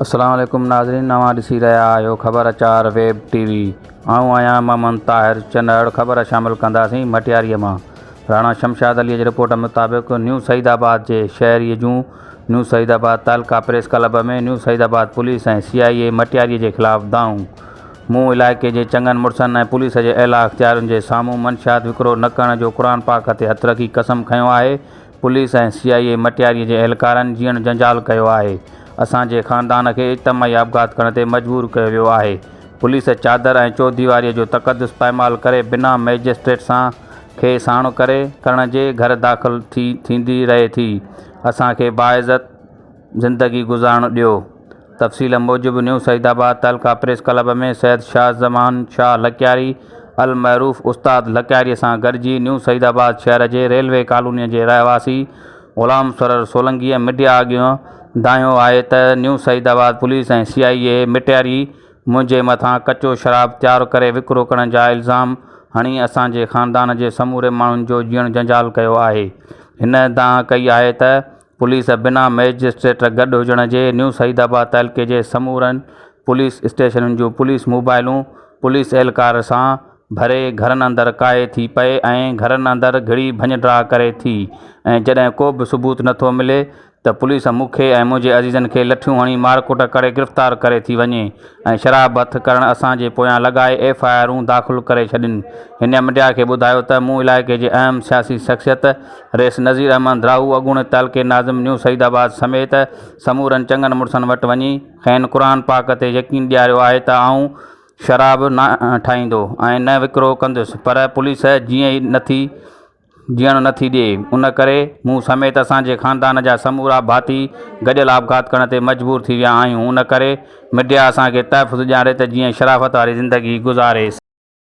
السلام عليڪم ناظرين اوهان ڏسي رهيا آهيو خبر اچار ويب ٽي وي آئون آهيان محمد طاهر چنڙ خبر شامل ڪنداسين مٽياري مان راڻا شمشاد علي جي رپورٽ مطابق نيو سعيد آباد جي شهري جون نيو سعيد آباد تعلقه press club ۾ new Saeedabad police ۽ C I A Matiari جي خلاف دانهون مون علائقي جي چڱن مڙسن ۽ پوليس جي اعليٰ اختيارين جي سامهون منشيات وڪرو نه ڪرڻ جو قرآن پاڪ تي هٿ رکي قسم کنيو آهي پوليس ۽ سي آء اي مٽياري جي اهلڪارن جيئڻ جنجال ڪيو آهي، اسان جي خاندان کي اجتماعي آپگهات ڪرڻ تي مجبور ڪيو ويو آهي، پوليس چادر ۽ چوديواريء جو تقدس پائمال ڪري بنا مئجسٽريٽ سان کي ساڻ ڪري ڪرڻ جي گهر داخل ٿي ٿيندي رهي ٿي، اسان کي باعزت زندگي گذارڻ ڏيو. تفصيل موجب نيو سعيد آباد تعلقه پريس ڪلب ۾ سيد شاهه زمان شاهه لڪياري المعروف استاد لڪياري سان گڏجي نيو سعيد آباد شهر جي ريلوي ڪالوني جي رهواسي غلام سرور سولنگيء ميڊيا اڳيان دانهيو آهي ته new Saeedabad police ۽ C I A Matiari منهنجي مٿان ڪچو شراب تيار ڪري وڪرو ڪرڻ جا الزام هڻي اسان جي خاندان جي سموري ماڻهن جو جيئڻ جنجال ڪيو آهي هن دانهن ڪئي آهي ته پوليس بنا مئجسٽريٽ گڏ هجڻ جي نيو سعيد آباد تعلقي جي سمورن پوليس اسٽيشنن جون پوليس موبائلون پوليس اهلڪار سان ڀري گهرن اندر ڪاهي ٿي پئي ۽ گهرن اندر گهڙي ڀڃ ڊاهه ڪري ٿي ۽ جڏهن ڪو به ثبوت نٿو ملي ته پوليس مون کي ۽ منهنجي عزيزن کي لٺيون هڻي مارڪٽ ڪري گرفتار ڪري ٿي وڃي ۽ شراب هٿ ڪرڻ اسان جي پويان لڳائي ايف I آرون داخل ڪري ڇڏين. هن ميڊيا کي ٻڌايو ته مون علائقي جي اهم سياسي شخصيت رئيس نذير احمد راهو اڳوڻي تعلقي ناظم نيو سعيد آباد سميت سمورن چڱن مڙسن وٽ وڃي کين قرآن پاڪ تي يقين ڏياريو آهي ته آئون شراب نه ٺاهيندو ۽ نه وڪرو ڪندس پر پوليس جيئن ئي نٿي جيئڻ نه ٿي ڏئي، ان ڪري مون سميت اسان جي خاندان جا سمورا ڀاتي گڏيل آپگهات ڪرڻ تي مجبور ٿي ويا آهيون، ان ڪري ميڊيا اسان کي تحفظ ڏياري ته جيئن شرافت واري زندگي گذاري.